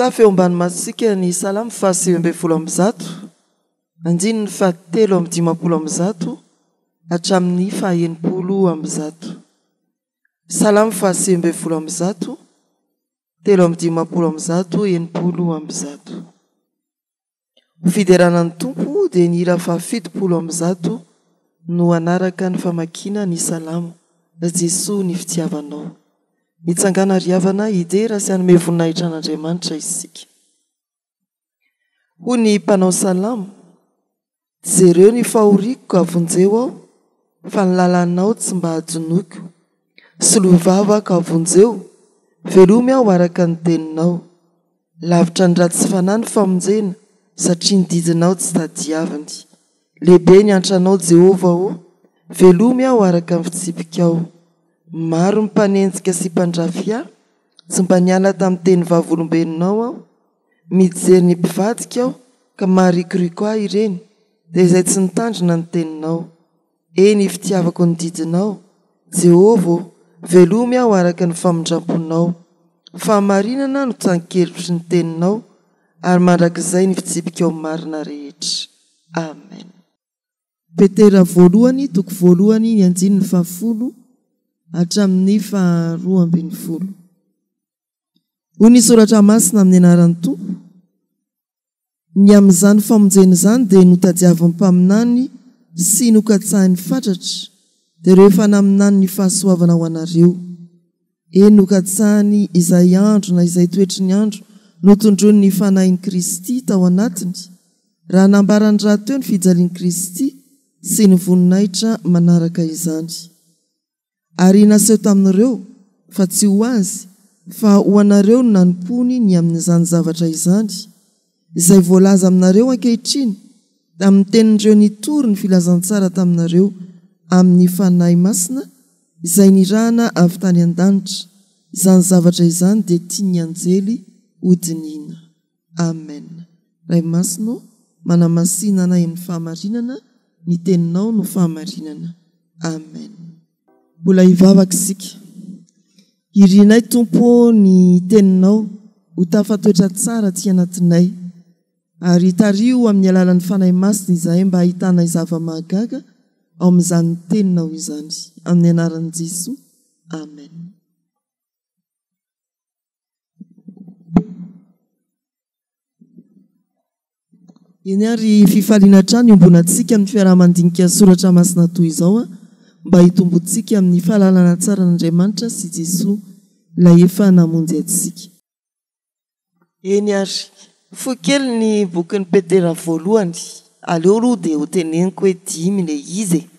Sokafy eo ambany masontsika ny Salamo faha 119, andininy faha 153 hatramin'ny faha 160. Salamo faha 119, 153, 160. Ho fiderana ny Tompo dia ny hira faha 170 no hanaraka ny famakiana ny Salamo, Ry Jesoa ny fitiavanao. Mitsangàna ry havana hidera sy hanome voninahitra an'Andriamanitra isika. Hoy ny mpanao salamo, Jereo ny fahoriako ka vonjeo aho, fa ny lalanao tsy mba hadinoiko. Soloy vava aho ka vonjeo, velomy aho araka ny teninao. Lavitra ny ratsy fanahy ny famonjena, satria ny didinao tsy tadiaviny. Lehibe ny antranao, Jehovah ô, velomy aho araka ny fitsipikao. Maro ny mpanenjika sy mpandrafy ahy, tsy mba niala tamin'ny teny vavolombelonao aho. Mijery ny mpivadika aho ka maharikoriko ahy ireny, dia izay tsy nitandrina ny teninao. Eny, fitiavako ny didinao, Jehovah ô, velomy aho araka ny famindram-ponao. Fahamarinana no tsan-kelotry ny teninao, ary mandrakizay ny fitsipikao marina rehetra. Amen. Petera voalohany toko voalohany ny andininy fahafolo hatramin'ny faharoa ambin'ny folo. Hoy ny Soratra Masina amin'ny anaran'ny Tompo, Ny amin'izany famonjena izany dia notadiavin'ny mpaminany sy nokatsahiny fatratra, dia ireo efa naminany ny fahasoavana ho anareo. Eny, nokatsahiny izay andro na izay toetry ny andro notondroin'ny Fanahin'i Kristy tao anatiny, raha nambarany rahateo ny fijalian'i Kristy sy ny voninahitra manaraka izany. Ary naseho tamin'ireo, fa tsy ho azy, fa ho anareo no nanompoany ny amin'izany zavatra izany, izay voalaza aminareo ankehitriny tamin'ny tenin'ireo nitory ny filazantsara taminareo amin'ny Fanahy Masina izay nirahana avy tany an-danitra, izany zavatra izany dia tian'ny anjely hodinihina. Amen. Ray Masina ô, manamasina anay amin'ny fahamarinana, ny Teninao no fahamarinana. Amen. Mbola hivavaka isika. Irinay Tompo ô ny Teninao ho tafatoetra tsara aty anatinay. Ary tariho amin'ny alalan'ny Fanahy Masina izahay mba hahitanay zava-mahagaga ao amin'izany Teninao izany. Amin'ny anaran'i Jesoa. Amen. Eny ary, fifaliana hatrany iombonantsika amin'ny fiaraha-mandinika soratra masina toy izao mba hitombontsika amin'ny fahalalana tsara an'Andriamanitra sy Jesoa ilay efa namonjy antsika. Eny ary, fohy kely ny bokin'i Petera voalohany, aleo aloha dia hoteneniko hoe dimy ilay izy e!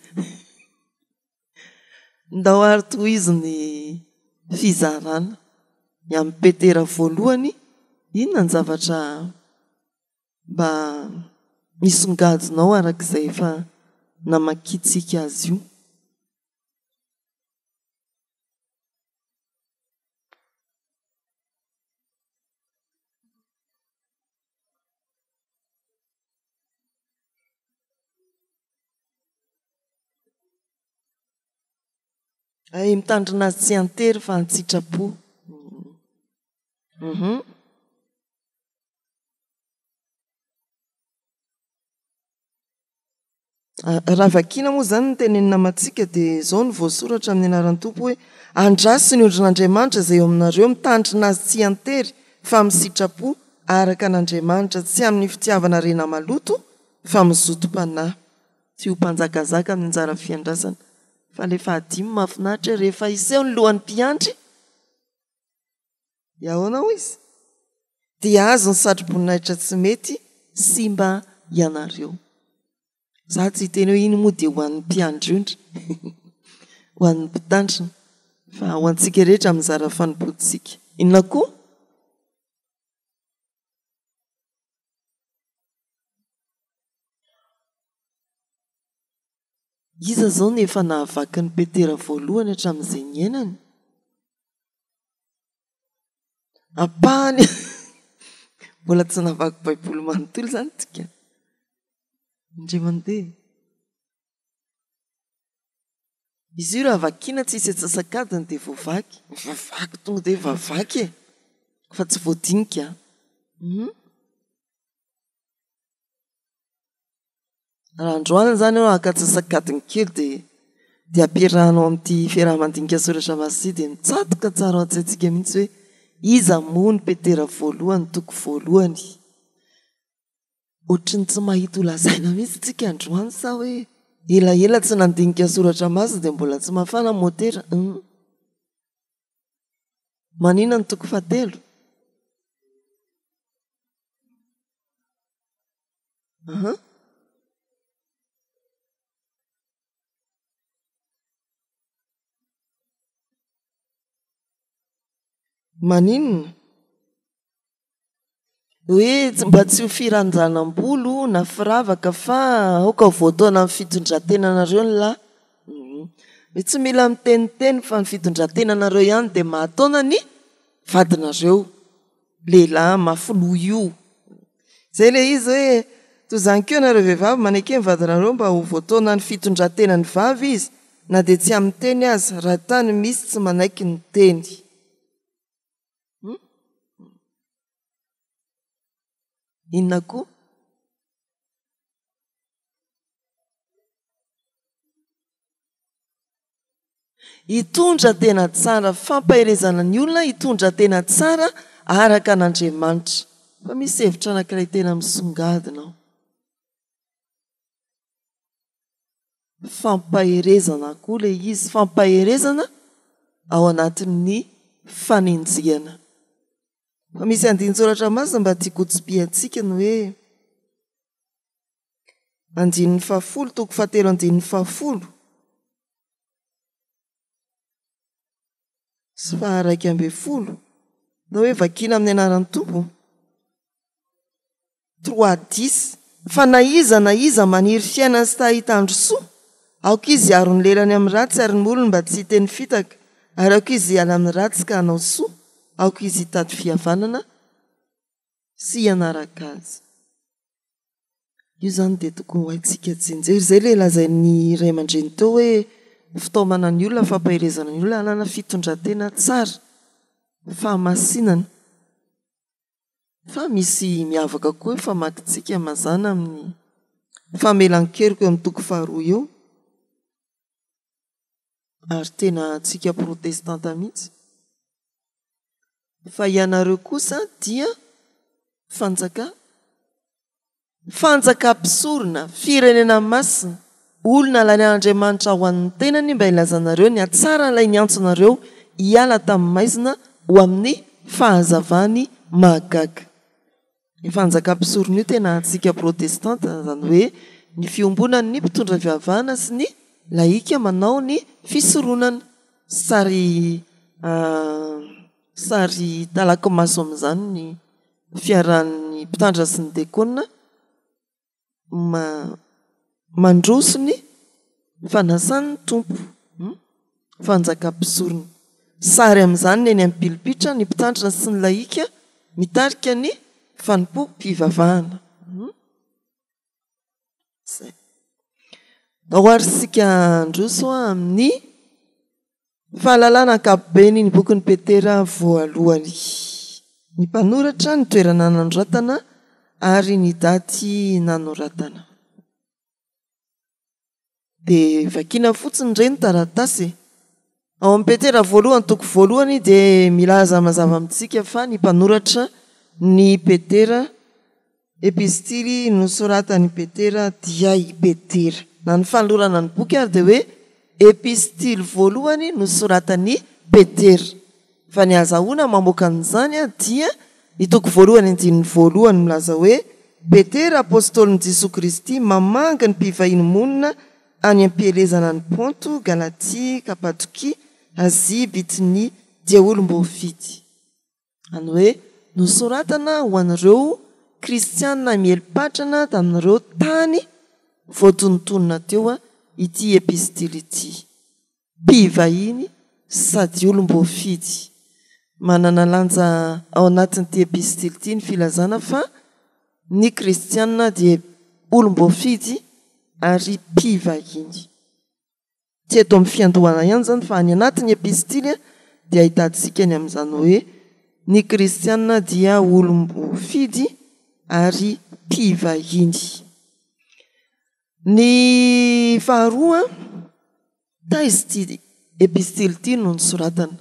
Ndao ary tohizo ny fizarana. Ny amin'i Petera voalohany, inona ny zavatra mba misongadina ao araka izay efa namakiantsika azy io? Hay mitandrina azy tsy an-tery fa an-tsitrapo. Mhm. Raha vakiana moa izany ny tenin'ny namantsika dia izao no voasoratra amin'ny anaran'ny Tompo hoe, Andraso ny ondrin'Andriamanitra izay eo aminareo, mitandrina azy tsy an-tery fa amin'ny sitrapo araka an'Andriamanitra, tsy amin'ny fitiavana harena maloto fa amin'ny zotom-panahy. Tsy ho mpanjakazaka amin'ny anjara fiandrasana. Fa ilay fahadimy mahafinaritra hoe rehefa hiseho ny lohan'ny mpiandry dia ahoana hoy izy? Dia azo ny satroboninahitra tsy mety simba ianareo. Za tsy hiteny hoe iny moa dia ho an'ny mpiandry ondry, ho an'ny mpitandrina, fa ho antsika rehetra mizara fanompoantsika. Inona koa? Iza izao no efa nahavaky an'i Petera voalohany hatramin'izay niainany? Ampahany mbola tsy namaky Baiboly manontolo izany tsika. Indray mandeha. Izy io raha vakiana tsisy antsasak'adiny dia voavaky. Voavaky tonga dia voavaky e! Fa tsy voadinika. Hum. Raha androany izany ianao haka antsasak'adiny kely dia dia ampiarahanao amin'ity fiaraha-mandinika soratra masina ity dia mitsatoka tsara ao an-tsaintsika mihitsy hoe iza moa ny Petera voalohany toko voalohany. Ohatry ny tsy mahita ho lazaina mihitsy tsika androany sa hoe elaela tsy nandinika soratra masina dia mbola tsy mafana ny motera hum. Manina ny toko fahatelo? Aha. Maninona? Hoe mba tsy ho firanjanam-bolo na firavaka fa aoka ho voataona amin'ny fitondran-tenanareo ny lahy. Hoe tsy mila miteniteny fa ny fitondran-tenanareo ihany dia mahataona ny vadinareo. Lehilahy mafy loha io. Izay ilay izy hoe toy izany koa ianareo vehivavy maneke ny vadinareo mba ho voataona ny fitondran-tenan'ny vavy izy na dia tsy amin'ny teny aza raha tany misy tsy manaiky ny teny. Hum? Inona koa? Hitondra tena tsara, fampaherezana ny olona hitondra tena tsara araka an'Andriamanitra. Fa misy hevitra anankiray tena misongadina ao. Fampaherezana koa ilay izy, fampaherezana ao anatin'ny fanenjehana. Fa misy andinin-tsoratra masina mba tiako hotsipihantsika ny hoe andininy fahafolo, toko fahatelo andininy fahafolo sy faha-11, na hoe vakiana amin'ny anaran'ny Tompo. 3:10 Fa na iza na iza maniry fiainana sy ta hahita andro soa, aoka izy hiaro ny lelany amin'ny ratsy ary ny molony mba tsy hiteny fitaka, ary aoka izy hiala amin'ny ratsy ka hanao soa, aoka izy hitady fihavanana sy hanaraka azy. Io izany dia tokony ho haintsika tsianjery. Izay ilay lazain'ny ray aman-dreny teo hoe fitaomana ny olona, fampaherezana ny olona hanana fitondran-tena tsara, fahamasinana. Fa misy miavaka koa io famakintsika mazàna amin'ny famelan-keloka eo amin'ny toko faharoa eo, ary tena antsika protestanta mihitsy, fa ianareo kosa dia fanjaka Fanjaka mpisorona, firenena masina, olona alain'Andriamanitra ho an'ny tenany mba hilazanareo ny hatsaran'ilay niantso anareo hiala tamin'ny maizina ho amin'ny fahazavany mahagaga. Io fanjaka mpisorona io tena antsika protestanta, izany hoe ny fiombonan'ny mpitondra fivavahana sy ny lahika manao ny fisoronana. Sary sary talaky maso amin'izany ny fiarahan'ny mpitandrina sy ny diakona mandroso ny fanasan'ny Tompo, fanjakam-pisorona. Sary amin'izany ny eny amin'ny pilipitra, ny mpitandrina sy ny lahika mitarika ny fanompoam-pivavahana. Izay. Ndao ary isika handroso amin'ny Fahalalana ankapobeny ny bokin'i Petera voalohany. Ny mpanoratra, ny toerana nanoratana ary ny daty nanoratana. Dia vakiana fotsiny re ny taratasy e! Ao amin'ny Petera voalohany toko voalohany dia milaza mazava amintsika fa ny mpanoratra ny Petera Epistily nosoratan'i Petera dia i Petera. Na ny fanolorana ny boky ary dia hoe Epistily voalohany nosoratan'i Petera. Fa ny ahazahoana mamoaka an'izany dia ny toko voalohany andininy voalohany milaza hoe Petera apostolin'i Jesoa Kristy mamangy ny mpivahiny monina any am-pielezana any Ponto, Galatia, Kapadokia, Azia, Bitinia dia olom-boafidy. Izany hoe nosoratana ho an'ireo kristiana miely patrana tamin'ireo tany voatonontonona teo ity epistily ity. Mpivahiny sady olom-boafidy. Manana lanja ao anatin'ity epistily ity ny filazana fa ny kristiana dia olom-boafidy ary mpivahiny. Tsy eto amin'ny fiandohana ihany izany fa any anatin'ny epistily dia ahitantsika ny amin'izany hoe Ny kristiana dia olom-boafidy ary mpivahiny. Ny faharoa, taiza ity epistily ity no nosoratana?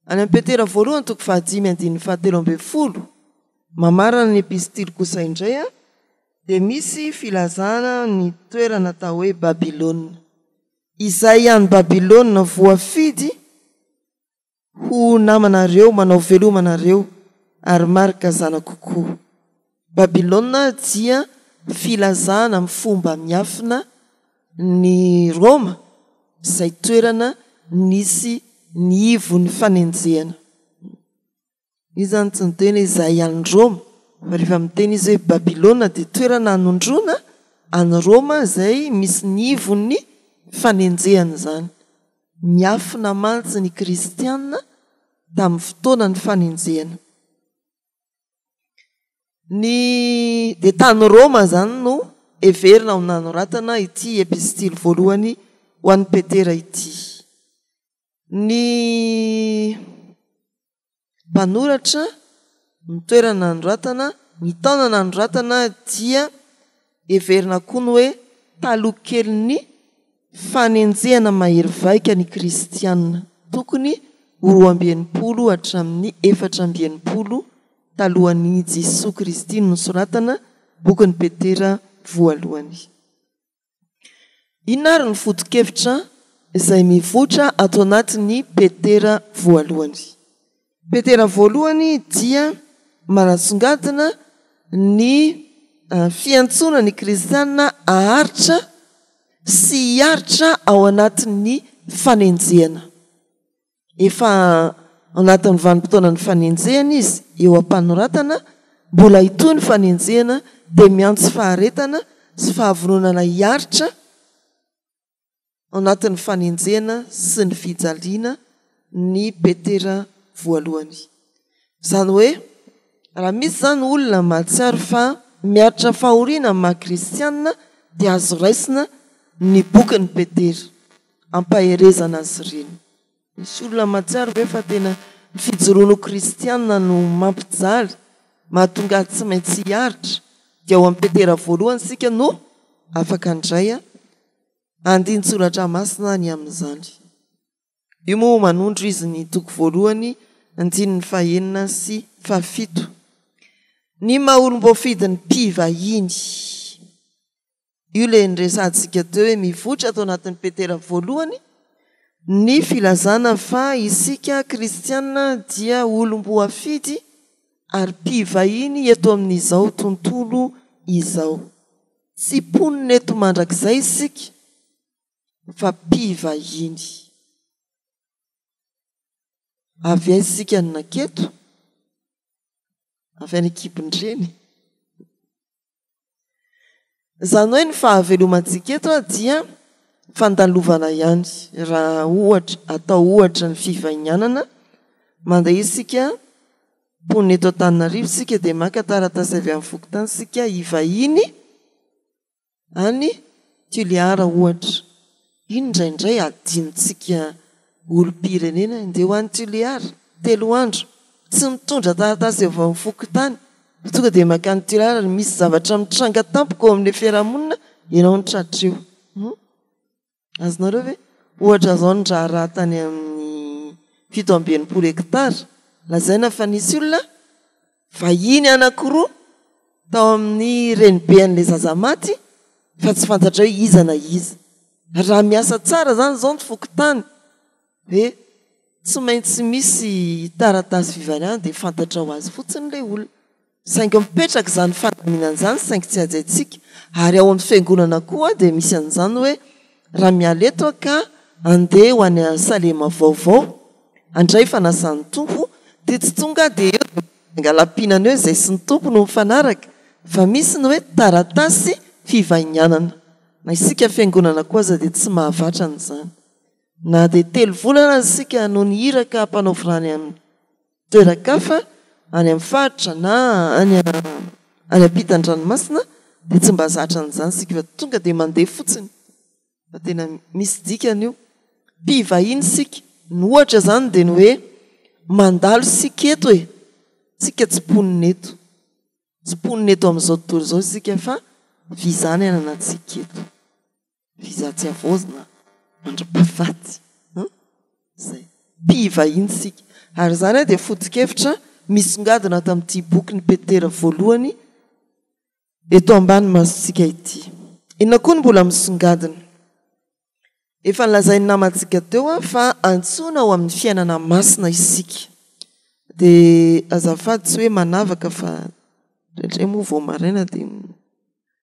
Any amin'ny Petera voalohany toko fahadimy andininy fahatelo ambin'ny folo, mamarana ny epistily kosa indray dia misy filazana ny toerana atao hoe Babylona. Izay any Babylona voafidy Ho namanareo, manao veloma anareo, ary Marka zanako koa. Babylona dia filazana amin'ny fomba miafina ny Roma, izay toerana nisy ny ivon'ny fanenjehana. Io izany tsy niteny hoe izahay any Roma, fa rehefa miteny izy hoe Babylona dia toerana anondroana an'i Roma izay misy ny ivon'ny fanenjehana izany. Niafina mantsy ny Kristiana tamin'ny fotoanan'ny fanenjehana. Ny dia tany Roma izany no heverina ho nanoratana ity epistily voalohany ho an'i Petera ity. Ny mpanoratra, ny toerana nanoratana, ny taona nanoratana dia heverina koa ny hoe taloha kelin'ny fanenjehana mahery vaika ny kristiana, tokony ho 62 hatramin'ny 64 talohan'i Jesoa Kristy no nosoratana bokin'i Petera voalohany. Inona ary ny foto-kevitra izay mivoitra ato anatin'ny Petera voalohany? Petera voalohany dia manasongadina ny fiantsoana ny kristiana haharitra sy hiaritra ao anatin'ny fanenjehana. Efa anatin'ny vanim-potoanan'ny fanenjehana izy eo am-panoratana, mbola hitohy ny fanenjehana dia miantso faharetana sy fahavononana hiaritra ao anatin'ny fanenjehana sy ny fijaliana ny Petera voalohany. Izany hoe raha misy izany olona mahatsiaro fa miaritra fahoriana amin'ny maha kristianina dia azo raisina ny bokin'i Petera. ampaherezana azy ireny. Misy olona mahatsiaro ve fa tena ny fijoroany ho kristiana no mampijaly, mahatonga azy tsy maintsy hiaritra? Dia ao amin'ny Petera voalohany isika no afaka handray andinin-tsoratra masina ny amin'izany. Io moa manondro izy ny toko voalohany andininy fahenina sy fahafito. Ny maha olom-boafidin'ny mpivahiny. Io ilay niresahantsika teo hoe mivoitra ato anatin'ny Petera voalohany ny filazana fa isika kristiana dia olom-boafidy ary mpivahiny eto amin'izao tontolo izao. Tsy mponina eto mandrakizay isika fa mpivahiny. Avy aiza isika no naketo? Avy any an-kibon-dreny. Izany hoe ny fahavelomantsika eto dia fandalovana ihany. Raha ohatra, atao ohatra ny fivahinianana, mandeha isika, mponina eto Antananarivo isika dia maka taratasy avy amin'ny fokontany isika hivahiny any Tuléar ohatra. Iny indraindray adinontsika olom-pirenena, ndeha ho any Tuléar, telo andro, tsy mitondra taratasy avy ao amin'ny fokontany, fa tonga dia mankany Tuléar ary misy zavatra mitranga tampoka ao amin'ilay fiarahamonina, ianao no tratra eo. Hum? Azonareo ve? Ohatra izao ny raharaha tany amin'ny 67 hectares, lazaina fa nisy olona vahiny anankiroa tao amin'ny renibean'ilay zaza maty fa tsy fantatra hoe iza na iza. Raha miasa tsara izany izao ny fokontany hoe tsy maintsy misy taratasy fivariana dia fantatra ho azy fotsiny ilay olona. Saingy mipetraka izany fandaminana izany saingy tsy hajaintsika. Ary ao amin'ny fiangonana koa dia misy an'izany hoe raha miala eto aho ka handeha ho any Salema vaovao handray fanasan'ny Tompo dia tsy tonga dia eo dia mangalam-pihinana eo izay sy ny Tompo no mifanaraka fa misy ny hoe taratasy fivahinianana. Na isika fiangonana koa aza dia tsy mahavatra an'izany. Na dia telo volana aza isika no nihiraka mpanao vilany amin'ny toeran-kafa any amin'ny faritra na any any ampitan-dranomasina dia tsy mba zatra an'izany isika fa tonga dia mandeha fotsiny fa tena misy dikany io. Mpivahiny isika. Ny ohatra izany dia ny hoe mandalo isika eto e! Tsika tsy mponina eto. Tsy mponina eto amin'izao tontolo izao isika fa visa ny ananantsika eto. Visa tsy havaozina mandra-pahafaty. Izay. Mpivahiny isika. Ary izany dia foto-kevitra misongadina ato amin'ity bokin'i Petera voalohany eto ambany masontsika ity. Inona koa no mbola misongadina? Efa nolazain'ny namantsika teo fa antsoina ho amin'ny fiainana masina isika. Dia azafady tsy hoe manavaka fa indraindray moa vao maraina dia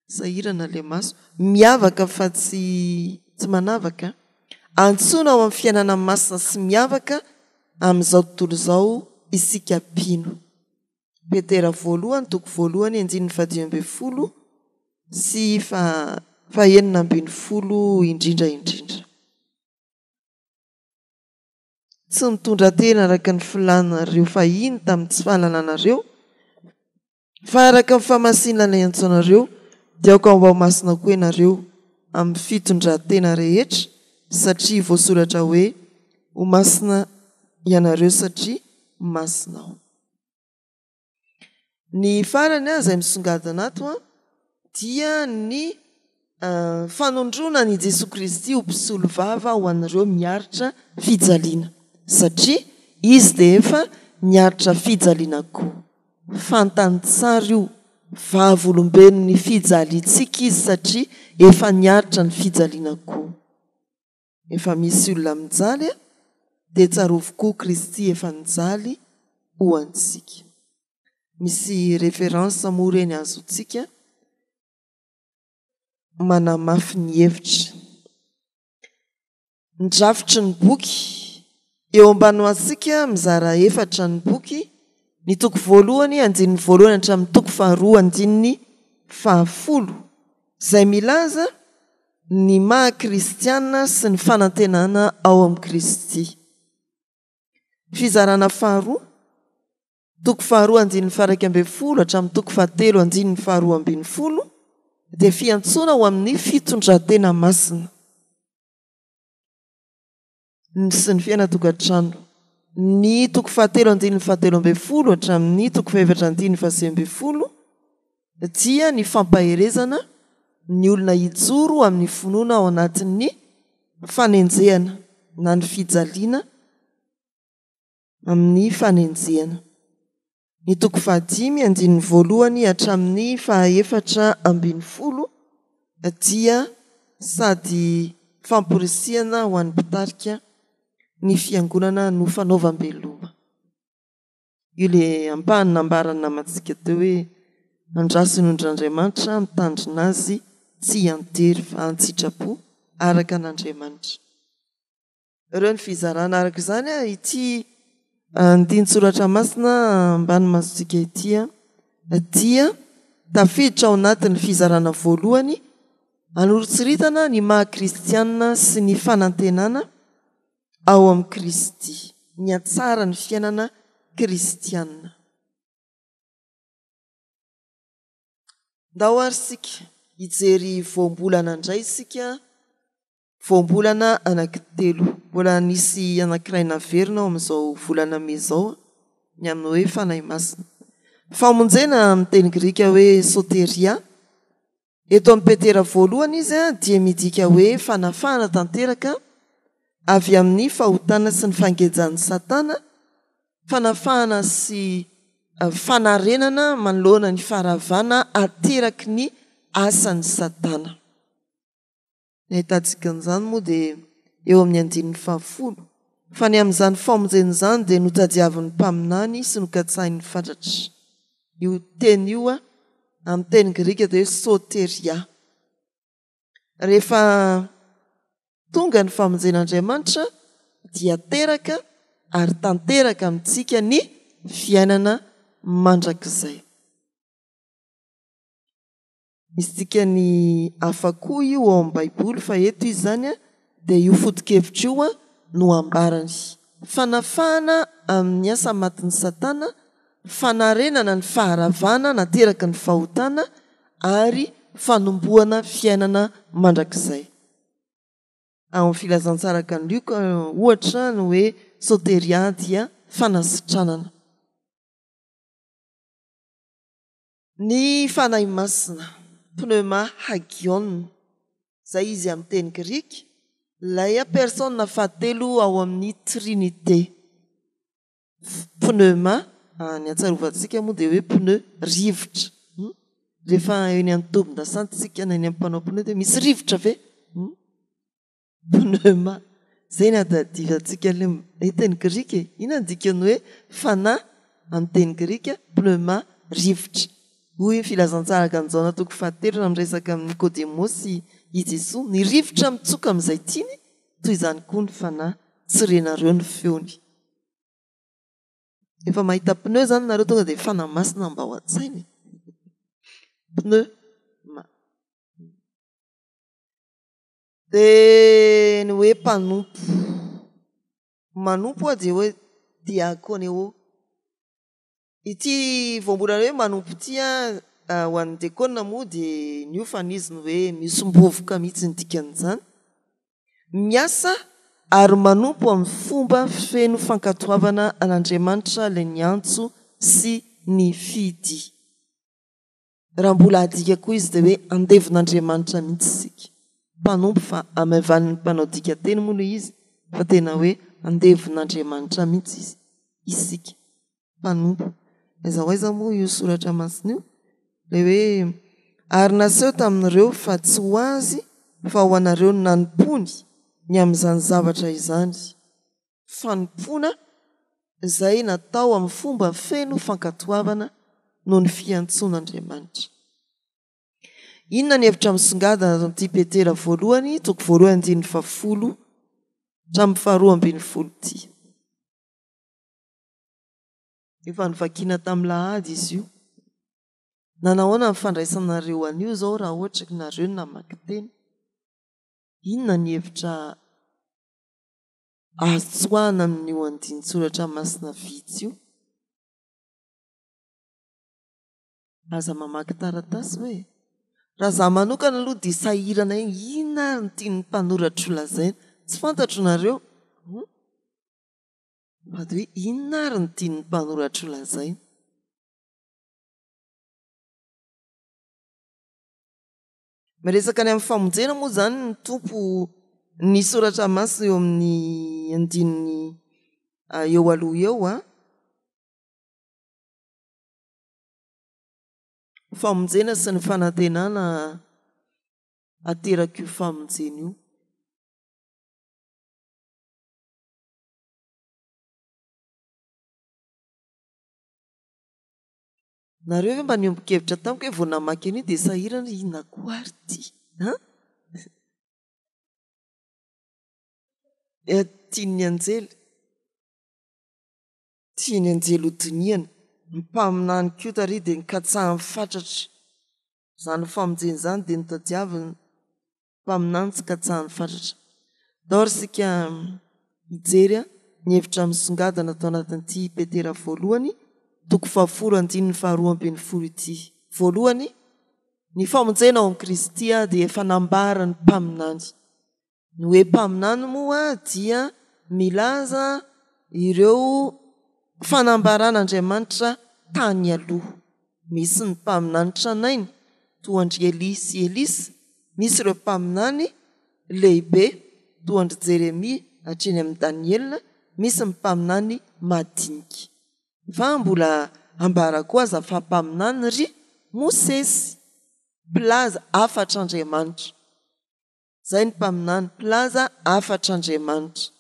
sahirana ilay maso. Miavaka fa tsy tsy manavaka. Antsoina ho amin'ny fiainana masina sy miavaka amin'izao tontolo izao isika mpino. Petera voalohany toko voalohany andininy fahadimy ambin'ny folo sy fahenina ambin'ny folo indrindra indrindra. Tsy nitondra tena araka ny filanareo fahiny tamin'ny tsy fahalalanareo, fa araka ny fahamasinana iantso anareo, dia aoka ho masina koa ianareo amin'ny fitondran-tena rehetra, satria voasoratra hoe, Ho masina ianareo satria masina Aho. Ny farany izay misongadina ato dia ny fanondroana an'i Jesoa Kristy ho mpisolovava ho an'ireo miaritra fijaliana, satria Izy dia efa niaritra fijaliana koa. Fantany tsara io, vavolombelon'ny fijaliantsika Izy satria efa niaritra ny fijaliana koa. Efa misy olona mijaly dia tsarovy koa Kristy efa nijaly ho antsika. Misy référence moa ireny azontsika manamafy ny hevitra. Ny drafitry ny boky. Eo ambany ho antsika mizara efatra ny boky, ny toko voalohany andininy voalohany hatramin'ny toko faharoa andininy fahafolo izay milaza ny maha kristiana sy ny fanantenana ao amin'i Kristy. Fizarana faharoa, toko faharoa andininy faha-11 hatramin'ny toko fahatelo andininy faha-12 dia fiantsoana ho amin'ny fitondran-tena masina sy ny fiainan-tokantrano. Ny toko fahatelo andininy fahatelo ambin'ny folo hatramin'ny toko fahefatra andininy fahasivy ambin'ny folo dia ny fampaherezana ny olona hijoro amin'ny finoana ao anatin'ny fanenjehana na ny fijaliana amin'ny fanenjehana. Ny toko fahadimy andininy voalohany hatramin'ny fahaefatra ambin'ny folo dia sady famporisihana ho an'ny mpitarika ny fiangonana no fanaovam-beloma. Io ilay ampahany nambaran'ny namantsika teo hoe andraso ny ondrin'Andriamanitra mitandrina azy tsy hiantery fa an-tsitrapo araka an'Andriamanitra. Ireo ny fizarana araka izany ity andinin-tsoratra masina ambany masontsika ity dia tafiditra ao anatin'ny fizarana voalohany anoritsoritana ny maha kristianina sy ny fanantenana ao amin'i Kristy, nihatsara ny fiainana kristiana. Ndao ary isika hijery voambolana indray isika, voambolana anankitelo. Mbola nisy anankiray naverina ao amin'izao volana mey izao, ny amin'ny hoe Fanahy Masina. Famonjena amin'ny teny grika hoe soteria. Eto amin'i Petera voalohany izy dia midika hoe fanafahana tanteraka avy amin'ny fahotana sy ny fangejan'i Satana, fanafahana sy fanarenana manoloana ny faharavana ateraky ny asan'i Satana. Ny ahitantsika an'izany moa dia eo amin'ny andininy fahafolo, Fa ny amin'izany famonjena izany dia notadiavin'ny mpaminany sy nokatsahiny fatratra. Io teny io amin'ny teny grika dia hoe soteria. Rehefa tonga ny famonjen'Andriamanitra dia teraka ary tanteraka amintsika ny fiainana mandrakizay. Misy dikany hafa koa io ao amin'ny Baiboly fa eto izy izany dia io foto-kevitra io no ambarany. Fanafahana amin'ny asa matin'i Satana, fanarenana ny faharavana nateraky ny fahotana ary fanombohana fiainana mandrakizay. Ao amin'ny Filazantsara araka an'i Lioka ohatra ny hoe soteria dia fanasitranana. Ny Fanahy Masina, pneuma hagion, izay izy amin'ny teny grika, ilay persona fahatelo ao amin'ny Trinite. Pneuma, ny ahatsiarovantsika moa dia hoe pneu, rivotra. Rehefa eny amin'ny tobin-dasantsy isika na eny amin'ny mpanao pneu dia misy rivotra ve? Pneuma. Izay ny atadivantsika ilay teny grika e. Inona ny dikan'ny hoe fanahy amin'ny teny grika? Pneuma, rivotra. Hoy ny Filazantsara araka an'i Jaona toko fahatelo raha miresaka amin'i Nikodemosy i Jesoa, ny rivotra mitsoka amin'izay tiany, toy izany koa ny fanahy, tsy renareo ny feony. Efa mahita pneu izany nareo tonga dia fanahy masina mba ao an-tsaina e. Pneuma. Dia ny hoe mpanompo. Manompo dia hoe diakoneo. Ity voambolana hoe manompo ity ho an'ny diakona moa dia niofana izy ny hoe misom-bovoka mihitsy ny dikan'izany. Miasa ary manompo amin'ny fomba feno fankatoavana an'Andriamanitra ilay niantso sy nifidy. Raha mbola adika koa izy dia hoe andevon'Andriamanitra mihitsy isika. Mpanompo fa amaivanin'ny mpanao dika teny moa ilay izy fa tena hoe andevon'Andriamanitra mihitsy izy, isika. Mpanompo. Aiza ho aiza moa io soratra masina io? Ilay hoe ary naseho tamin'ireo fa tsy ho azy fa ho anareo no nanompoany ny amin'izany zavatra izany. Fanompoana izay natao amin'ny fomba feno fankatoavana noho ny fiantsoan'Andriamanitra. Inona ny hevitra misongadina ato amin'ity Petera voalohany, toko voalohany andininy fahafolo hatramin'ny faharoa ambin'ny folo ity? Efa novakiana tamin'ny lahady izy io. Nanahoana ny fandraisanareo an'io izao raha ohatra nareo no namaky teny? Inona ny hevitra azo tsoahina amin'io andinin-tsoratra masina vitsy io? Aza mamaky taratasy hoe e! Raha za manokana aloha dia sahirana eo, inona ary no tian'ny mpanoratra ho lazaina? Tsy fantatro nareo hum! Fa dia hoe inona ary no tian'ny mpanoratra ho lazaina? Miresaka ny amin'ny famonjena moa izany ny Tompo ny soratra masina eo amin'ny andininy eo aloha eo an. Famonjena sy ny fanantenana aterak'io famonjena io. Nareo ve mba niombon-kevitra tamiko hoe vao namaky an'io dia sahirana hoe inona koa ary ity an? Tian'ny anjely, tian'ny anjely ho dinihana, ny mpaminany koa tary dia nikatsahany fatratra izany famonjena izany dia notadiaviny. Mpaminany tsy katsahany fatratra. Ndao ary isika hijery ny hevitra misongadina tao anatin'ity Petera voalohany toko fahafolo andininy faharoa ambin'ny folo ity. Voalohany, ny famonjena ao amin'i Kristy dia efa nambaran'ny mpaminany. Ny hoe mpaminany moa dia milaza ireo fanambaran'Andriamanitra tany aloha. Misy ny mpaminany tranainy toa an-dry Elia sy Elisa, misy ireo mpaminany lehibe toa an-dry Jeremia hatreny amin'i Daniela, misy ny mpaminany madinika. Fa mbola ambara koa aza fa mpaminany ry Mosesy, mpilaza hafatr'Andriamanitra. Izay ny mpaminany, mpilaza hafatr'Andriamanitra.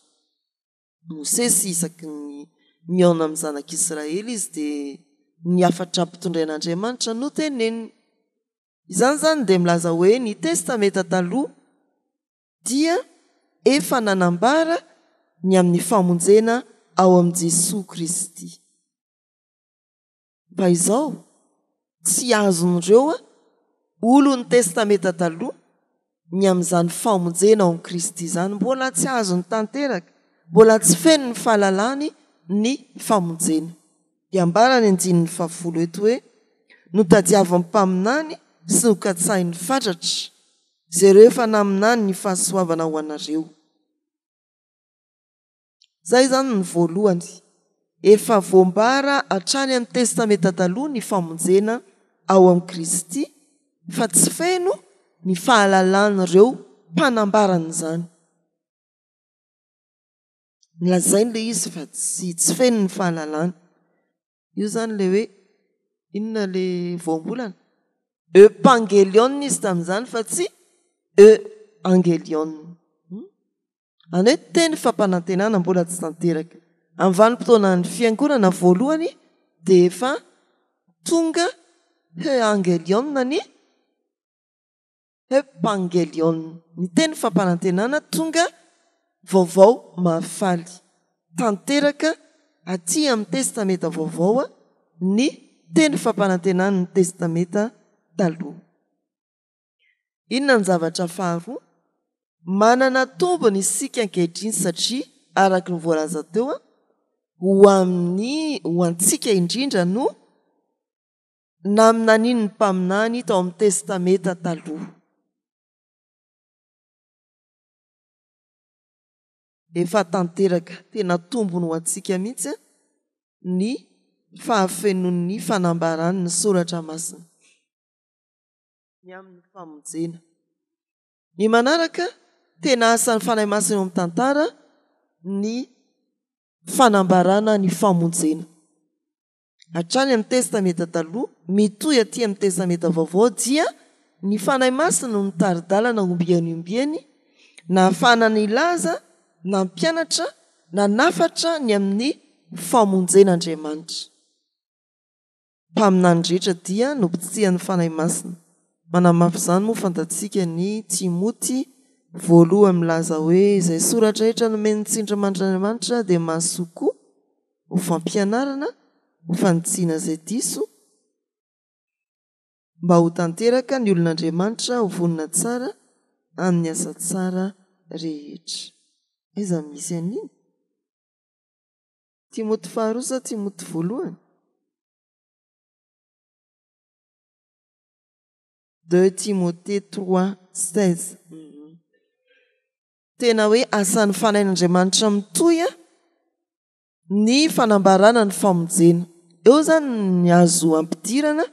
Mosesy isaky ny mihaona amin'ny zanak'Israely izy dia ny hafatra ampitondrain'Andriamanitra no teneniny. Izany izany dia milaza hoe ny Testamenta Taloha dia efa nanambara ny amin'ny famonjena ao amin'i Jesoa Kristy. Fa izao, tsy azon'ireo olon'ny Testamenta Taloha ny amin'izany famonjena ao amin'i Kristy izany. Mbola tsy azony tanteraka, mbola tsy feno ny fahalalany ny famonjena. Dia ambara ny andininy fahafolo eto hoe, Notadiavin'ny mpaminany sy nokatsahin'ny fatratra, izay ireo efa naminany ny fahasoavana ho anareo. Izay izany ny voalohany. Efa voambara hatrany amin'ny Testamenta Taloha ny famonjena ao amin'i Kristy fa tsy feno ny fahalalan'ireo mpanambara an'izany. Nolazainy ilay izy fa tsy tsy feno ny fahalalany. Io izany ilay hoe inona ilay voambolana? Euangelion izy tamin'izany fa tsy euangelion. Izany hoe teny fampanantenana mbola tsy tanteraka. Amin'ny vanim-potoanan'ny fiangonana voalohany dia efa tonga euangelion ny Euangelion, ny teny fampanantenana tonga vaovao mahafaly. Tanteraka aty amin'ny Testamenta Vaovao ny teny fampanantenan'ny Testamenta Taloha. Inona ny zavatra faharoa? Manana tombony isika ankehitriny satria araka ny voalaza teo, ho amin'ny ho antsika indrindra no naminanian'ny mpaminany tao amin'ny Testamenta Taloha. Efa tanteraka, tena tombony ho antsika mihitsy ny fahafenoan'ny fanambaran'ny Soratra Masina ny amin'ny famonjena. Ny manaraka, tena asan'ny Fanahy Masina eo amin'ny tantara ny fanambarana ny famonjena. Hatrany amin'ny Testamenta Taloha, mitohy aty amin'ny Testamenta Vaovao dia ny Fanahy Masina no nitari-dalana ombieny ombieny, nahafahana nilaza, nampianatra, nanafatra ny amin'ny famonjen'Andriamanitra. Mpaminany rehetra dia nobitsihan'ny Fanahy Masina. Manamafy izany moa fantatsika ny Timoty voalohany milaza hoe izay soratra rehetra nomen'ny tsindrimandrin'Andriamanitra dia mahasoa koa ho fampianarana, ho fanitsiana izay diso, mba ho tanteraka ny olon'Andriamanitra ho vonona tsara amin'ny asa tsara rehetra. Aiza no misy an'iny? Timoty faharoa sa Timoty voalohany? Deux Timothée 3:16. Tena hoe asan'ny Fanahin'Andriamanitra mitohy ny fanambarana ny famonjena. Eo izany ny azo ampidirana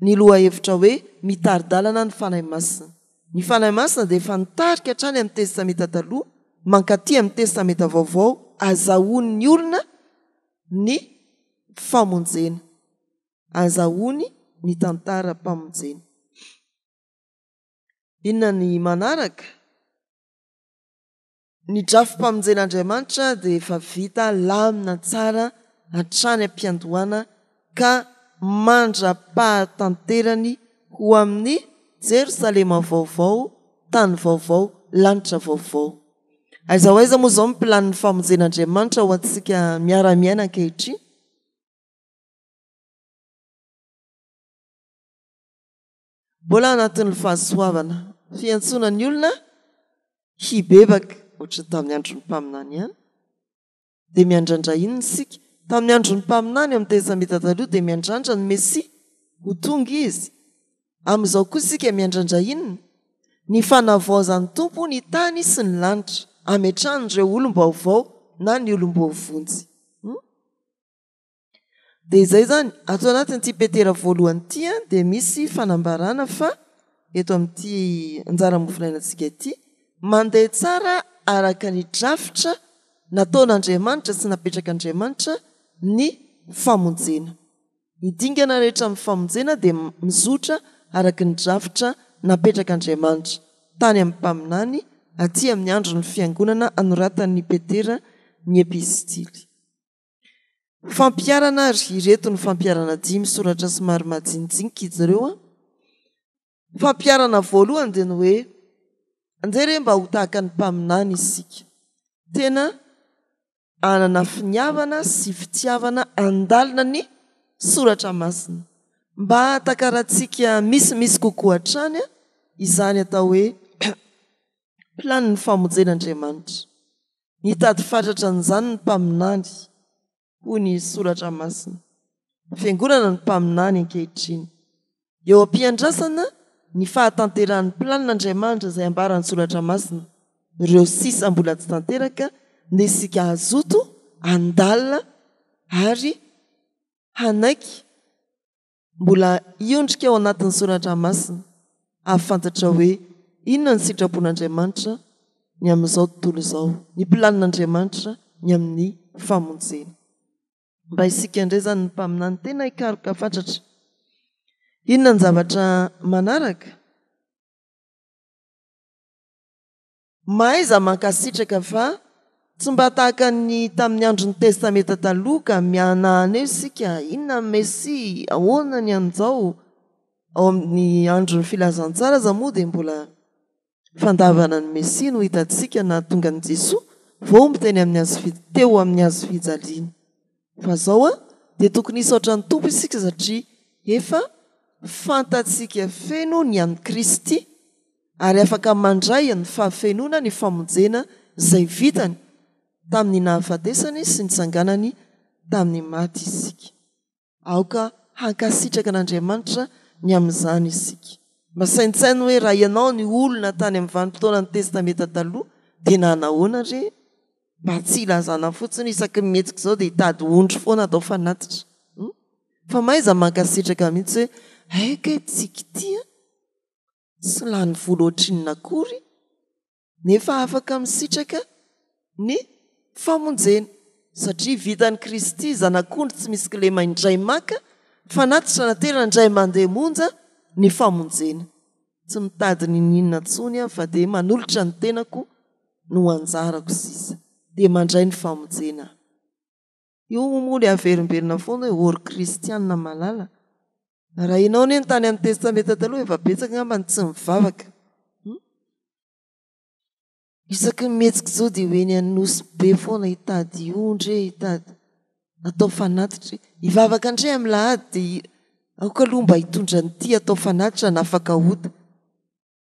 ny lohahevitra hoe mitari-dalana ny Fanahy Masina. Ny Fanahy Masina dia efa nitarika hatrany amin'ny Testamenta Taloha mankaty amin'ny Testamenta Vaovao azahoan'ny olona ny famonjena, azahoany ny tantaram-pamonjena. Inona ny manaraka? Ny drafi-pamonjen'Andriamanitra dia efa vita lamina tsara hatrany am-piandohana ka mandra-pahatanterany ho amin'ny Jerosalema Vaovao, tany vaovao, lanitra vaovao. Aiza ho aiza moa izao ny planin'ny famonjen'Andriamanitra ho antsika miara-miaina ankehitriny? Mbola anatin'ny fahasoavana, fiantsoana ny olona hibebaka, ohatran'ny tamin'ny andron'ny mpaminany ihany, dia miandrandra inona isika? Tamin'ny andron'ny mpaminany ao amin'ny Testamenta Taloha dia miandrandra ny Mesia ho tonga izy. Amin'izao kosa isika miandrandra inona? Ny fanavaozan'ny Tompo ny tany sy ny lanitra, hametrahany ireo olom-baovao na ny olom-boavonjy. Dia izay izany, ato anatin'ity Petera voalohany ity dia misy fanambarana fa eto amin'ity anjara mofonainantsika ity, mandeha tsara araka ny drafitra nataon'Andriamanitra sy napetrak'Andriamanitra ny famonjena. Ny dingana rehetra amin'ny famonjena dia mizotra araka ny drafitra napetrak'Andriamanitra tany amin'ny mpaminany aty amin'ny andron'ny fiangonana anoratan'i Petera ny epistily. Fampiharana ary ireto ny fampiharana dimy soratra somary majinijinika izy ireo an. Fampiharana voalohany dia ny hoe andeha re mba ho tahaka ny mpaminany isika. Tena hanana finiavana sy fitiavana handalina ny soratra masina mba hahatakarantsika misimisy kokoa hatrany izany atao hoe planin'ny famonjen'Andriamanitra. Nitady fatratra an'izany ny mpaminany, hoy ny Soratra Masina. Fiangonana ny mpaminany ankehitriny. Eo am-piandrasana ny fahatanterahan'ny planin'Andriamanitra izay ambaran'ny Soratra Masina, ireo sisa mbola tsy tanteraka, dia isika hazoto handalina ary hanaiky. Mbola hiondrika ao anatin'ny soratra masina hahafantatra hoe inona ny sitrapon'Andriamanitra ny amin'izao tontolo izao, ny planin'Andriamanitra ny amin'ny famonjena. Mba isika indray izany ny mpaminany tena hikaroka fatratra. Inona ny zavatra manaraka? Mahaiza mankasitraka fa tsy mba tahaka ny tamin'ny andron'ny Testamenta Taloha ka mihanahana eo isika, inona ny Mesia, ahoana ny an'izao? Ao amin'ny andron'ny Filazantsara aza moa dia mbola fandavana ny Mesia no hitantsika nahatonga an'i Jesoa voahombo teny amin'ny hazo teo amin'ny hazo fijaliana. Fa izao dia tokony hisaotra ny Tompo isika satria efa fantatsika feno ny an'i Kristy. ary afaka mandray ny fahafenoana ny famonjena izay vitany tamin'ny nahafatesany sy nitsanganany tamin'ny maty isika. Aoka hankasitraka an'Andriamanitra ny amin'izany isika. Mba saintsaino hoe raha ianao ny olona tany amin'ny vanim-potoanan'ny Testamenta Taloha dia nanahoana re? Mba tsy hilazana fotsiny isaky ny mihetsika izao dia hitady ondry foana atao fanatitra. Fa mahaiza mankasitraka mihitsy hoe hay kay tsika ity an! tsy lany vola ohatrinona akory nefa afaka misitraka ny famonjena satria vitan'i Kristy zanak'ondry tsy misy kilema indray maka fanatitra naterina indray mandeha monja ny famonjena. Tsy mitady niniana intsony aho fa dia manolotra ny tenako no anjarako sisa dia mandray ny famonjena aho. Io moa le averimberina foana hoe ory kristianina malala. Raha ianao anie ny tany amin'ny testamenta taloha efa betsaka angamba ny tsy mivavaka. Hmm? Isaky ny mihetsika izao dia ho eny Anosy be foana hitady ondry e, hitady atao fanatitra e. Hivavaka indray amin'ny lahady dia aoka aloha mba hitondra an'ity atao fanatitra hanafaka ota.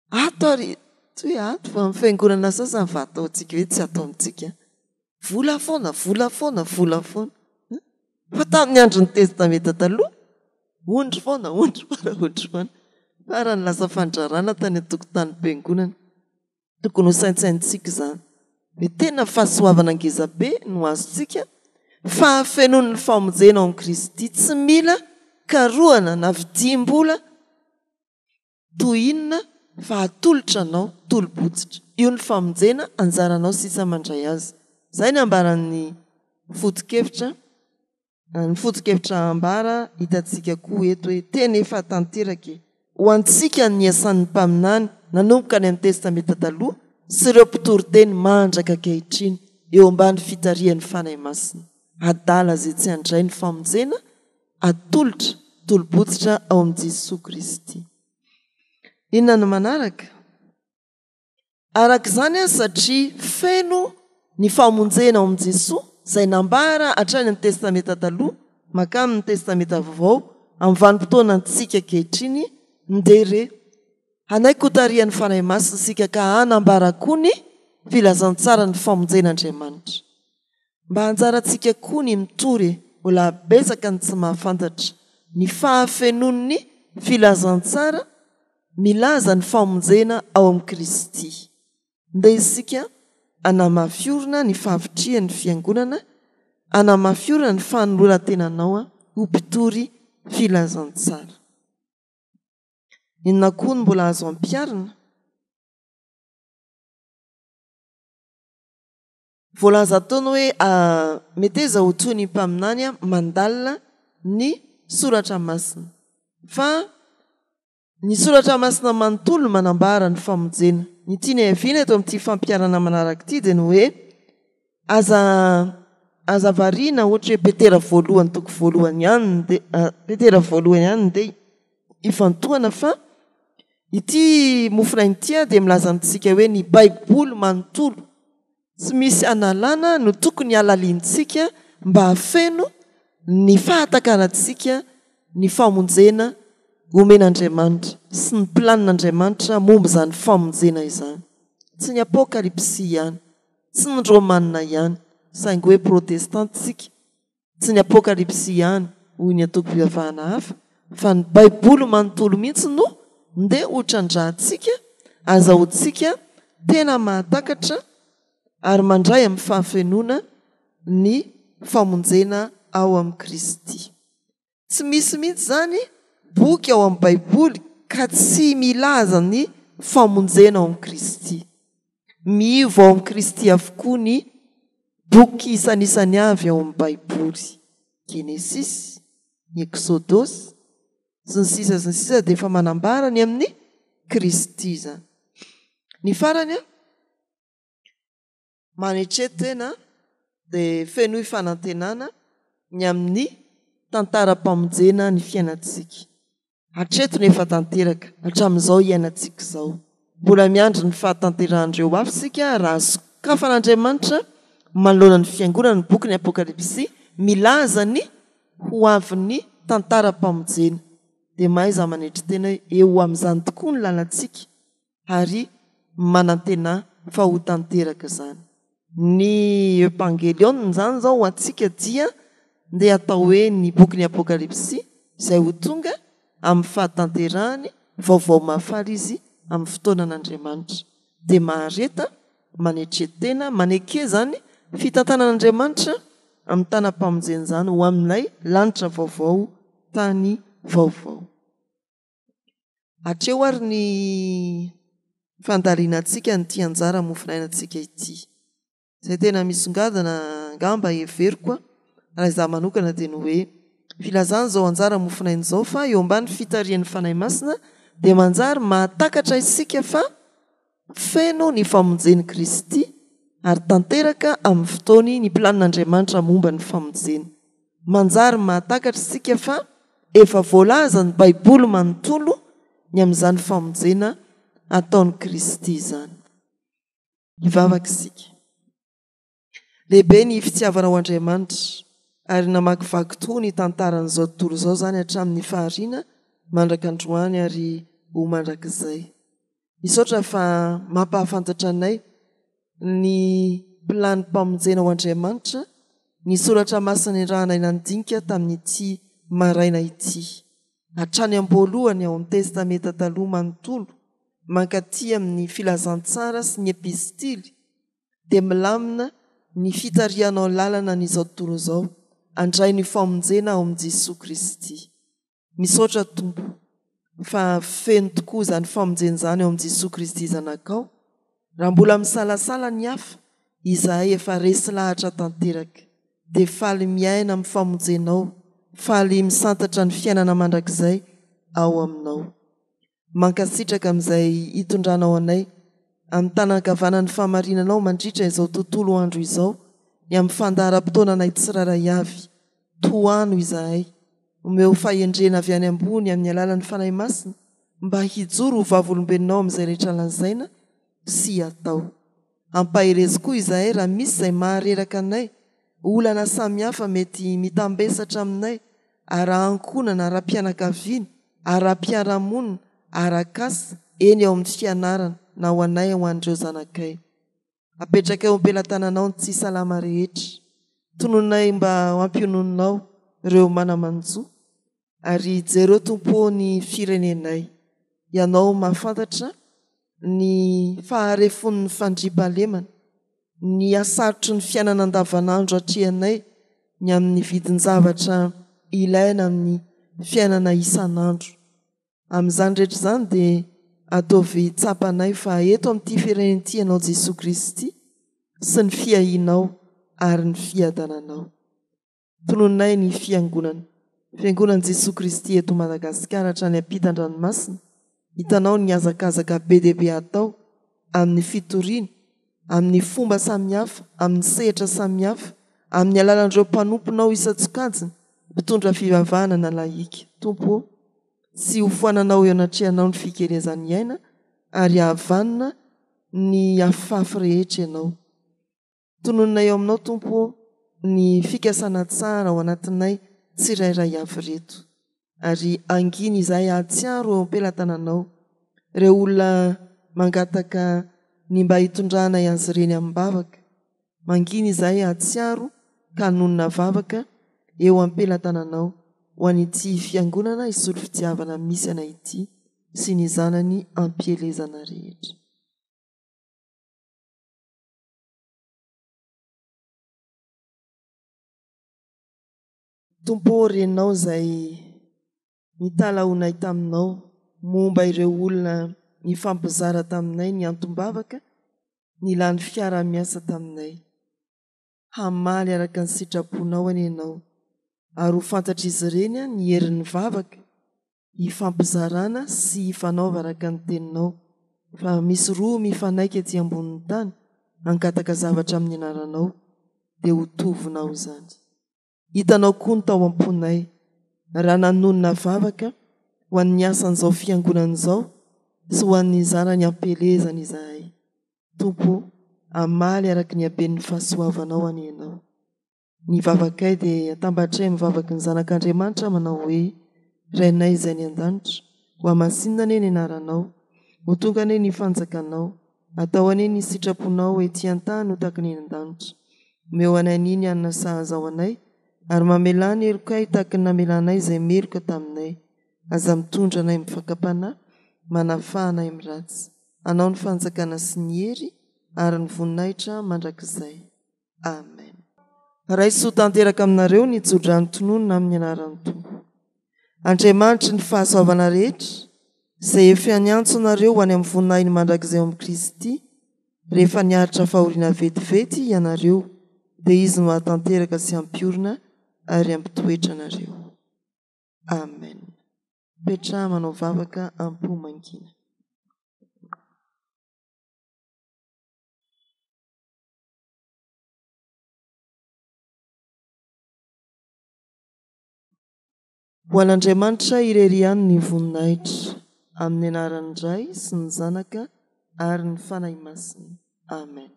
Ato ary, tsy hoe ato fa amin'ny fiangonana sasany fa ataontsika hoe tsy ato amintsika. Vola foana, vola foana, vola foana. Fa tamin'ny andron'ny Testamenta Taloha, ondry foana, ondry foana, ondry foana. Farany lasa fandrarana tany an-tokotanim-piangonana. Tokony ho saintsainintsika izany. Hoe tena fahasoavana ngeza be no azontsika, fahafenoan'ny famonjena ao amin'i Kristy. Tsy mila karohana na vidiam-bola. Toy inona fa atolotra anao tolo-botsitra. Io ny famonjena, anjaranao sisa mandray azy. Izay ny ambaran'ny foto-kevitra, ny foto-kevitra ambara hitantsika koa eto hoe tena efa tanteraka e. Ho antsika ny niasan'ny mpaminany nanomboka any amin'ny Testamenta Taloha sy ireo mpitoriteny mandraka ankehitriny eo ambany fitarihan'ny Fanahy Masina. Adala izay tsy handray ny famonjena atolotra tolo-botsitra ao amin'i Jesoa Kristy. Inona no manaraka? Araka izany, satria feno ny famonjena ao amin'i Jesoa, izay nambara hatrany amin'ny Testamenta Taloha mankamin'ny Testamenta Vaovao, amin'ny vanim-potoanantsika ankehitriny, ndeha re, hanaiky hotarihan'ny Fanahy Masina isika ka hanambara koa ny filazantsaran'ny famonjen'Andriamanitra. Mba anjarantsika koa ny mitory e, mbola betsaka ny tsy mahafantatra ny fahafenoan'ny filazantsara milaza ny famonjena ao amin'i Kristy. Ndeha isika hanamafy orina ny fahavitrihan'ny Fiangonana, hanamafy orina ny fanoloran-tenanao ho mpitory filazantsara. Inona koa no mbola azo ampiharina? Voalaza ataony hoe meteza ho toy ny mpaminany mandalina ny soratra masina. Fa ny soratra masina manontolo no manambara ny famonjena. Ny tiana hiaviana eto amin'ity fampiharana manaraka ity dia ny hoe aza aza variana ohatra hoe Petera voalohany toko voalohany ihany no dia Petera voalohany ihany no dia ifantohana fa ity mofonaina ity dia milaza amintsika hoe ny Baiboly manontolo Tsy misy analana no tokony halalinintsika mba hahafeno ny fahatakarantsika ny famonjena omen'Andriamanitra sy ny planin'Andriamanitra momba izany famonjena izany. Tsy ny Apokalypsy ihany, tsy ny Romana ihany, saingy hoe Protestanta isika, Tsy ny Apokalypsy ihany, hoy ny antokom-pivavahana hafa, fa ny Baiboly manontolo mihitsy no ndeha hotrandrahantsika, azahoantsika tena mahatakatra ary mandray amin'ny fahafenoana ny famonjena ao amin'i Kristy. Tsy misy mihitsy izany. boky ao amin'ny Baiboly ka tsy milaza ny famonjena ao amin'i Kristy. Miivo ao amin'i Kristy avokoa ny boky isanisany avy ao amin'ny Baiboly. Genesisy, ny Eksodosy, sy ny sisa sy ny sisa dia efa manambara ny amin'i Kristy izany. Ny farany an, manetre tena dia fenoy fanantenana ny amin'ny tantaram-pamonjena ny fiainantsika. Hatreto no efa tanteraka, hatramin'izao iainantsika izao. Mbola miandry ny fahatanterahan'ireo hafa isika raha sokafan'Andriamanitra manoloana ny Fiangonana ny bokin'ny Apokalypsy milaza ny ho avin'ny tantaram-pamonjena. Dia mahaiza manetry tena hoe eo amin'izany tokoa ny lalantsika ary manantena fa ho tanteraka izany. Ny Evangelion izany izao ho antsika dia ndeha atao hoe ny bokin'ny Apokalypsy izay ho tonga amin'ny fahatanterahany, vaovao mahafaly izy amin'ny fotoanan'Andriamanitra. Dia mahareta, manetre tena, maneke izany fitantanan'Andriamanitra amin'ny tanam-pamonjena izany ho amin'ilay lanitra vaovao, tany vaovao. Hatreo ary ny fandalinantsika an'ity anjara mofonainantsika ity. Izay tena misongadina angamba heveriko raha izaho manokana dia ny hoe filazana izao anjara mofonaina izao fa eo ambany fitarihan'ny Fanahy Masina dia manjary mahatakatra isika fa Feno ny famonjen'i Kristy ary tanteraka amin'ny fotoany ny planin'Andriamanitra momba ny famonjena. Manjary mahatakatra isika fa efa voalazan'ny Baiboly manontolo ny amin'izany famonjena ataon'i Kristy izany. Hivavaka isika. Lehibe ny fitiavanao Andriamanitra ary namakivaky toa ny tantaran'izao tontolo izao izany hatramin'ny fahariana mandraka androany ary ho mandrakizay. Misaotra fa mampahafantatra anay ny planim-pamonjena ho Andriamanitra ny soratra masina nirahanay nandinika tamin'ity maraina ity. Hatrany am-boalohany ao amin'ny Testamenta Taloha manontolo mankaty amin'ny Filazantsara sy ny Epistily dia milamina ny fitarihanao lalana an'izao tontolo izao handray ny famonjena ao amin'i Jesoa Kristy. Misaotra Tompo fa feno tokoa izany famonjena izany ao amin'i Jesoa Kristy Zanakao. Raha mbola misalasala ny hafa, izahay efa resy lahatra tanteraka, dia faly miaina amin'ny famonjenao, faly misantatra ny fiainana mandrakizay ao aminao. Mankasitraka amin'izay hitondranao anay amin'ny tanan-kavanan'ny fahamarinanao mandritra izao tontolo andro izao ny amin'ny fandaharam-potoananay tsirairay avy. Tohano izahay. Omeo fahendrena avy any ambony amin'ny alalan'ny Fanahy Masina mba hijoro ho vavolombelonao amin'izay rehetra lazaina sy atao. Ampaherezo koa izahay raha misy izay mahareraka anay, olana samihafa mety mitambesatra aminay, ara-ankohonana, ara-pianakaviana, ara-piarahamonina, arak'asa, eny eo amin'ny fianarana, na ho anay ho an'ireo zanakay. Apetrakay eo am-pelatananao ny tsy salama rehetra. Tononay mba ho ampiononinao ireo mana-manjo, ary jereo Tompo ô ny firenenay. Ianao mahafantatra ny faharefon'ny fandriampahalemana, ny hasarotry ny fiainana andavanandro atrehanay, ny amin'ny vidin-javatra ilaina amin'ny fiainana isan'andro. Amin'izany rehetra izany dia ataovy tsapanay fa eto amin'ity firenena ity Ianao Jesoa Kristy sy ny fiahianao ary ny fiadananao. Tononay ny Fiangonana. Fiangonan'i Jesoa Kristy eto Madagasikara hatrany ampitan-dranomasina, hitanao ny hazakazaka be dia be atao amin'ny fitoriana, amin'ny fomba samihafa, amin'ny sehatra samihafa, amin'ny alalan'ireo mpanomponao isan-tsokajiny, mpitondra fivavahana na lahika. Tompo ô, tsy hofoananao eo anatrehanao ny fikelezan'ny aina ary hahavanona ny afafy rehetra Ianao. Tononina eo aminao Tompo ô ny fikasana tsara ao anatinay tsirairay avy ireto. Ary angina izahay hahatsiaro eo am-pelatananao ireo olona mangataka ny mba hitondranay azy ireny amim-bavaka. Mangina izahay hahatsiaro ka hanonona vavaka eo am-pelatananao ho an'ity fiangonana hisolo fitiavana misy anay ity sy ny zanany am-pielezana rehetra. Tompo ô, renao izay Nitalahoanay taminao momba ireo olona nifampizara taminay ny antom-bavaka nilany fiaraha-miasa taminay. Hamaly araka ny sitraponao anie ianao, ary ho fantatr'izy ireny ny herin'ny vavaka hifampizarana sy hifanaova araka ny teninao, fa misy roa mifanaiky ety ambonin'ny tany hangataka zavatra amin'ny anaranao, dia ho tovinao izany. Hitanao koa ny tao am-ponay raha nanonona vavaka ho an'ny asan'izao fiangonana izao sy ho an'ny zanany am-pielezana izahay. Tompo o, hamaly araka ny haben'ny fahasoavanao anie Ianao. Ny vavakay dia atambatray amin'ny vavaky ny Zanak'Andriamanitra manao hoe, Rainay izay any an-danitra, hohamasinina anie ny anaranao, ho tonga anie ny fanjakanao, atao anie ny sitraponao ety an-tany ho tahaka ny any an-danitra. Omeo anay anie ny hanina sahaza ho anay, ary mamelà ny helokay tahaka ny namelanay izay meloka taminay. Aza mitondra anay amin'ny fakam-panahy, manafaha anay amin'ny ratsy. Anao ny fanjakana sy ny hery ary ny voninahitra mandrakizay. Amen. Raiso ho tanteraka aminareo ny tsodrano tononina amin'ny anaran'ny Tompo. Andriamanitry ny fahasoavana rehetra, izay efa niantso anareo ho any amin'ny voninahiny mandrakizay ao amin'i Kristy, rehefa niaritra fahoriana vetivety ianareo, dia Izy no hahatanteraka sy hampiorina ary hampitoetra anareo. Amen. Petraha manao vavaka am-po mangina. Ho an'Andriamanitra irery ihany ny voninahitra, amin'ny anaran'ny Ray sy ny Zanaka ary ny Fanahy Masina. Amen.